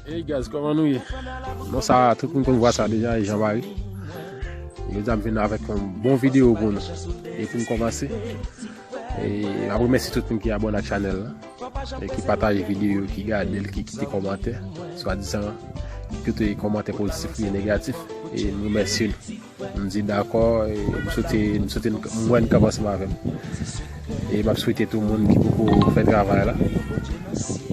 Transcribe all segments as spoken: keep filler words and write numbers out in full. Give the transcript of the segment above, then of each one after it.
Hey guys, kòman nou ye? Non, sa, tout moun konn vwa sa deja, e Jean Marie. Jodi a m vin avèk yon bon videyo pou nou. E pou m kòmanse, e m ap remèsye tout moun ki abòne ak chanèl la, e ki pataje videyo yo, ki gade l, ki kite kòmantè, swadizan, ki kite kòmantè pozitif oubyen negatif, e m remèsye nou. M di dakò, e m swete, m swete n-, m wè n ka ansanm avè m. E m ap swete tout moun ki poko fè travay la,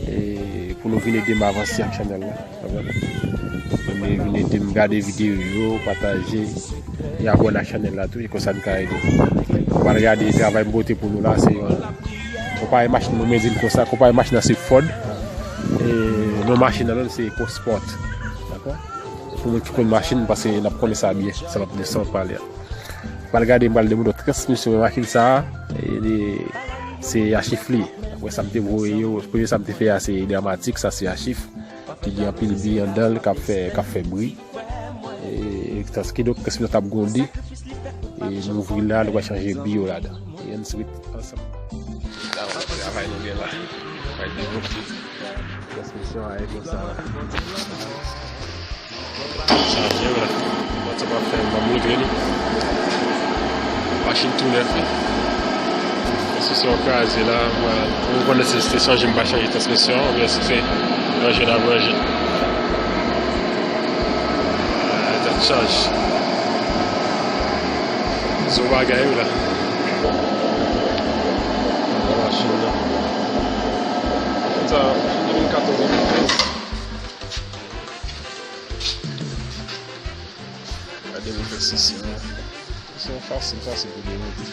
e pou nou vin ede m avanse ak chanèl la, konprann? Vin, vin ede m gade videyo yo, pataje, e abòne ak chanèl la tou, e konsa n ka ede. Ou pral gade travay m pote pou nou la, se yon, konpayi machin, mwen, mwen di l konsa, konpayi machin nan se Ford, e non machin nan menm se EcoSport, dakò? Pou moun ki konn machin, paske n ap konnen sa byen, sa n ap di, sa w ap pale a. Pral gade, m pral demontre w transmisyon machin sa a, e, e, se achif li. Apre sa m te voye yo, premye sa m te fè a se dramatik, sa se achif. Ki gen anpil bi anndan l k ap fè, k ap fè bri. E, kidonk, transmisyon t ap gwonde. E, nou ouvri l la, nou pral chanje bi yo ladan. E, ann swit ansanm. Travay nou gen la. Travay de gwo fi. Transmisyon a ye konsa la. Chaje la. What's up, ap fè, m ap montre nou. Machin tou nèf, wi. Transmisyon kraze la, m pral, m konnen se, se chanje, m pa chanje transmisyon, oubyen si se ranje, n ap ranje. Ah, tèt chaje. Se yon bagay, wi, la. Machin nan. Sa, de mil katòz, de mil kenz. Gade mwen fè sesi an. Sesi an fasil, fasil pou demonte.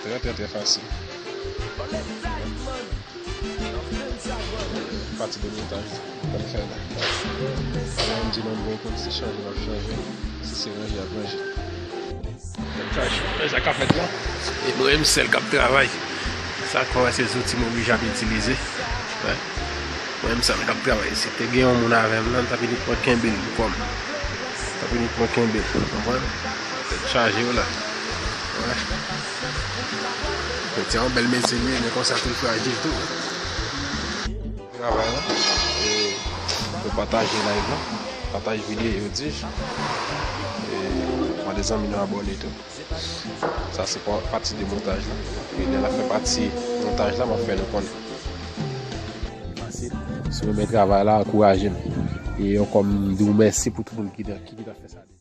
Trè, trè, trè fasil. Pati demontaj la. Ban fè la. Ala m di nan mwen konn si chanje, m ap chanje. Si se ranje, m ap ranje. Sa k ap fèt la. E mwen menm sèl k ap travay. Sa k fè w wè se zouti m oblije ap itilize. Wè. Mwen menm sèl k ap travay. Si te gen yon moun avè m nan, m t ap vini pran kenbe l pou kò m. M t ap vini pran kenbe l. Konprann? Tèt chaje w la. Wè. Metye a yon bèl metye li ye, men konsa tou l frajil tou. Travay la. E nou pataje live la. Pataje videyo yo di. E mande zanmi nou abòne tou. Sa se pa-, pati demontaj la. E lè n ap fè pati montaj la, m ap fè nou konnen. Fasil. Si w renmen travay la, ankouraje m. E ankò m di w mèsi pou tout moun ki, ki, ki ta fè sa.